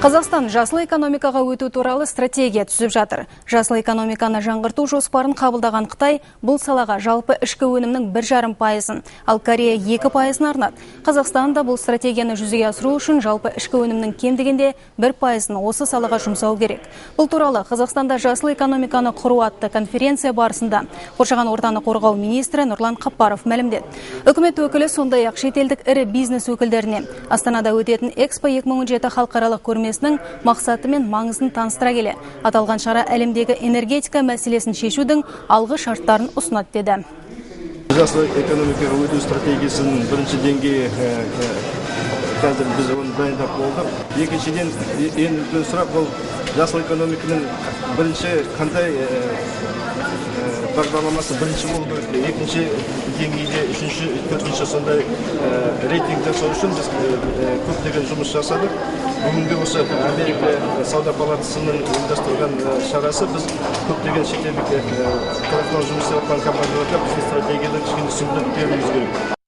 Қазақстан жасыл экономикаға өту туралы стратегия түзіп жатыр. Жасыл экономиканы жаңғырту жоспарын қабылдаған Қытай бұл салаға жалпы ішкі өнімнің 1,5%-ын, ал Корея 2%-ын арнады. Қазақстан да бұл стратегияны жүзеге асыру үшін жалпы ішкі өнімнің кем дегенде 1%-ын осы салаға жұмсау керек. Бұл туралы Қазақстанда жасыл экономиканы құру атты конференция барысында қоршаған ортаны қорғау министрі Нұрлан Қаппаров мәлімдеді. Үкімет өкілі сондай-ақ шетелдік ірі бизнес өкілдеріне Астанада өтетін Экспо 2017 халықаралық көрмесінің мақсаты мен маңызын таныстыра келе, аталған шара әлемдегі энергетика мәселесін шешудің алғы шарттарын ұсынады деді. Жасыл экономикаға өту стратегиясының бірінші деңгейі қазір біз оны дайындап болдық. Екіншіден, ең үлкен сұрақ бұл жасыл экономиканың бірінші қандай бағдарламасы бірінші болу керек, екінші деңгейде, үшінші, төртінші сондай рейтинг жасау үшін біз көптеген жұмыс жасадық. Бүгінгі осы Америка сауда палатасының ұйымдастырған шарасы біз көптеген шетелдік тарапынан жұмыс істеп жатқан компанияларға біздің стратегияны кішкене түсіндіріп беруіміз керек.